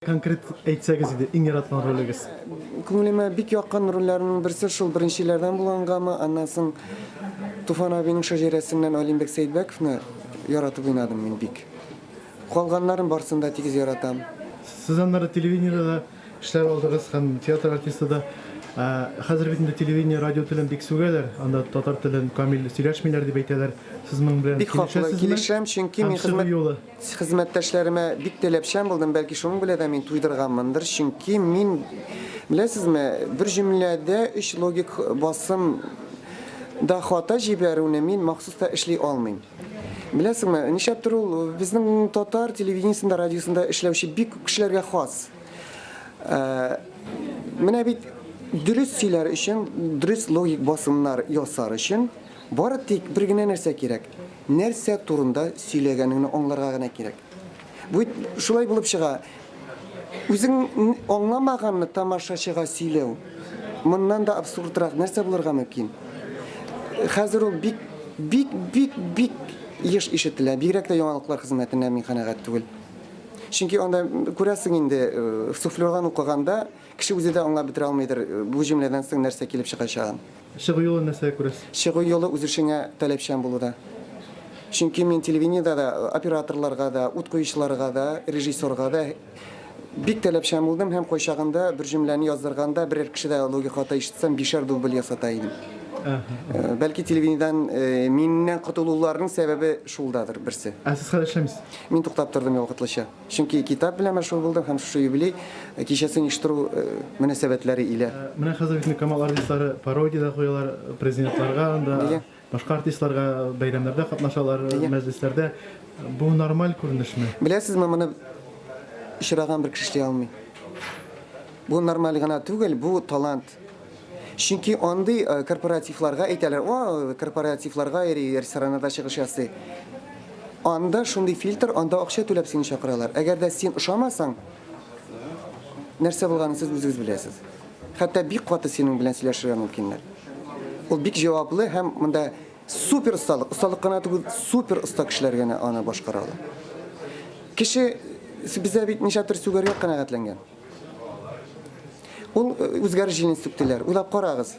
Конкрет әйтсәгез иде, иң яраткан ролегез? Күңелемә бик якын рольләрнең берсе шул беренчеләрдән булгангамы, аннан соң Туфан абыйның шәҗәрәсеннән Алимбек Сәетбәковны яратып уйнадым мин бик. Калганнарын барысын да тигез яратам. Сез аннары телевидениедә дә эшләп алдыгыз һәм театр артисты да. Хәзер бит инде телевидение, радио телен бик сүгәләр, анда татар телен камил сөйләшмиләр дип әйтәләр. Сез моның белән Бик хаклы, килешәсезме? килешәм, чөнки Һәм мин чыгу хезмәт юлы? Хезмәттәшләремә бик таләпчән булдым, бәлки шуның белән дә мин туйдырганмындыр, чөнки мин, беләсезме, бер җөмләдә өч логик басым да хата җибәрүне мин махсус та эшли алмыйм. Беләсеңме, нишләптер ул безнең татар телевидениесендә, радиосында эшләүче бик күп кешеләргә хас. Менә бит дөрес сөйләр өчен, дөрес логик басымнар ясар өчен бары тик бер генә нәрсә кирәк. Нәрсә турында сөйләгәнеңне аңларга гына кирәк. Бу бит шулай булып чыга. Үзең аңламаганны тамашачыга сөйләү, моннан да абсурдрак нәрсә булырга мөмкин? Хәзер ул бик, бик, бик, бик еш ишетелә. Бигрәк тә яңалыклар хезмәтеннән мин канәгать түгел. Чөнки анда күрәсең инде, суфлердан укыганда кеше үзе дә аңлап бетерә алмыйдыр, бу җөмләдән соң нәрсә килеп чыгачагын. Чыгу юлын нәрсәгә күрәсез? Чыгу юлы үз эшеңә таләпчән булуда. Чөнки мин телевидениедә дә, операторларга да, ут куючыларга да, режиссерга да бик таләпчән булдым һәм кайчагында бер җөмләне яздырганда берәр кешедә логик хата ишетсәм, бишәр дубль ясата идем. Бәлки телевидениедән миннән котылуларының сәбәбе шулдадыр берсе. Ә сез хәзер эшләмисез? Мин туктап тордым вакытлыча. Чөнки китап белән мәшгуль булдым һәм шушы юбилей кичәсен оештыру мөнәсәбәтләре илә. Менә хәзер бит инде Камал артистлары пародия дә куялар президентларга анда, башка артистларга бәйрәмнәрдә катнашалар, мәҗлесләрдә. Бу нормаль күренешме? Беләсезме, моны очраган бер кеше эшли алмый. Бу нормаль гына түгел, бу талант. Чөнки андый корпоративларга әйтәләр, о, корпоративларга йөри, рестораннарда чыгыш ясый. Анда шундый фильтр, анда акча түләп сине чакыралар. Әгәр дә син ошамасаң, нәрсә булганын сез үзегез беләсез. Хәтта бик каты синең белән сөйләшергә мөмкиннәр. Ул бик җаваплы һәм монда супер осталык, осталык кына түгел, супер оста кешеләр генә аны башкара ала. Кеше бездә бит нишләптер сүгәргә канәгатьләнгән. Ул үзгәреш җилен сүктеләр. Уйлап карагыз.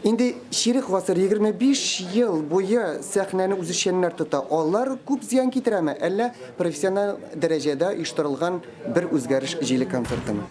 Инде чирек гасыр, 25 ел буе сәхнәне үзешчәннәр тота. Алар күп зыян китерәме, әллә профессиональ дәрәҗәдә оештырылган бер үзгәреш җиле концертымы?